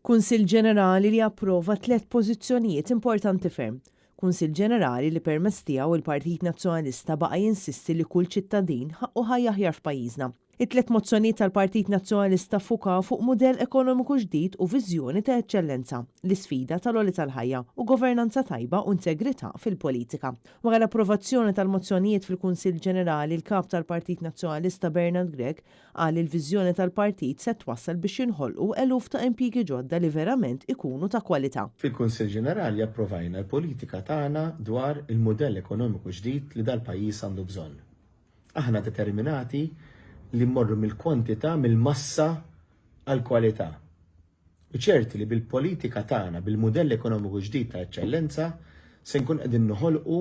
Kunsill Ġenerali li approva tlett pożizzjonijiet importanti ferm. Kunsill Ġenerali li permezz tiegħu il-Partit Nazzjonalista baqa' jinsisti li kull ċittadin ħaqqu ħajja aħjar f'pajjiżna. It-tlett mozzjonijiet tal-Partit Nazzjonalista ffukaw fuq mudell ekonomiku ġdid u viżjoni ta' eċċellenza, l-isfida tal-għoli tal-ħajja u governanza tajba u integrità fil-politika. Wara l-approvazzjoni tal-mozzjonijiet fil-Kunsill Ġenerali, il-Kap tal-Partit Nazzjonalista Bernard Grech qal li l-viżjoni tal-partit se twassal biex jinħolqu eluf ta' impjiegi ġodda li verament ikunu ta' kwalità. Fil-Kunsill Ġenerali approvajna l-politika tagħna dwar il-mudell ekonomiku ġdid li dal-pajjiż għandu bżonn. Aħna determinati li mmorru mill-kwantità, mill-massa għall-kwalità. U ċerti li bil-politika tagħna, bil-mudell ekonomiku ġdid ta' eċċellenza, se nkun qegħdin noħolqu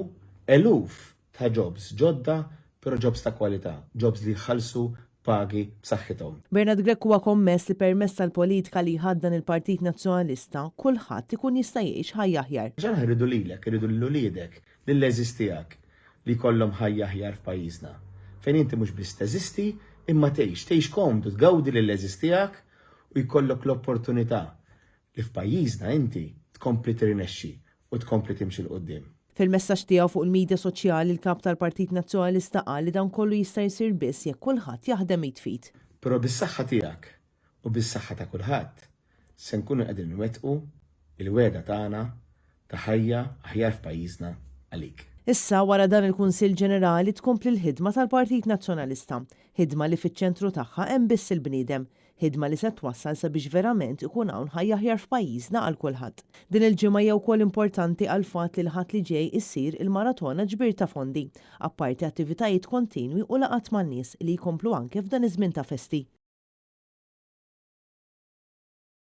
eluf ta' jobs ġodda, però jobs ta' kwalità, jobs li jħallsu pagi b'saħħithom. Bernard Grech huwa kommess li permezz tal-politika li jħaddan il-Partit Nazzjonalista, kulħadd ikun jista' jgħix ħajja aħjar. Għax aħna rridu lilek, irridu lil uliedek, lill-għeżież tiegħek li jkollhom ħajja aħjar f'pajjiżna. Fejn inti mhux biss teżisti, imma tgħix, tgħix komdu, tgawdi lill-għeżież tiegħek u jkollok l-opportunità li f'pajjiżna inti tkompli tirnexxi u tkompli timxi 'l quddiem. Fil-messaġġ tiegħu fuq il-midja soċjali, il-Kap tal-Partit Nazzjonalista qal li dan kollu jista' jsir biss jekk kulħadd jaħdem id f'id. Però bis-saħħa tiegħek u bis-saħħa ta' kulħadd se nkunu qegħdin nwettqu l-wegħda tagħna ta' ħajja aħjar f'pajjiżna għalik. Issa, wara dan il-Kunsill Ġenerali tkompli l-ħidma tal-Partit Nazzjonalista. Ħidma li fiċ-ċentru tagħha hemm biss il-bniedem. Ħidma li se twassal sabiex verament ikun hawn ħajja aħjar f'pajjiżna għal kulħadd. Din il-ġimgħa hija wkoll importanti għall-fatt li l-Ħadd li ġej issir il-maratona ġbir ta' fondi, apparti attivitajiet kontinwi u laqgħat man-nies li jkomplu anke f'dan iż-żmien ta' festi.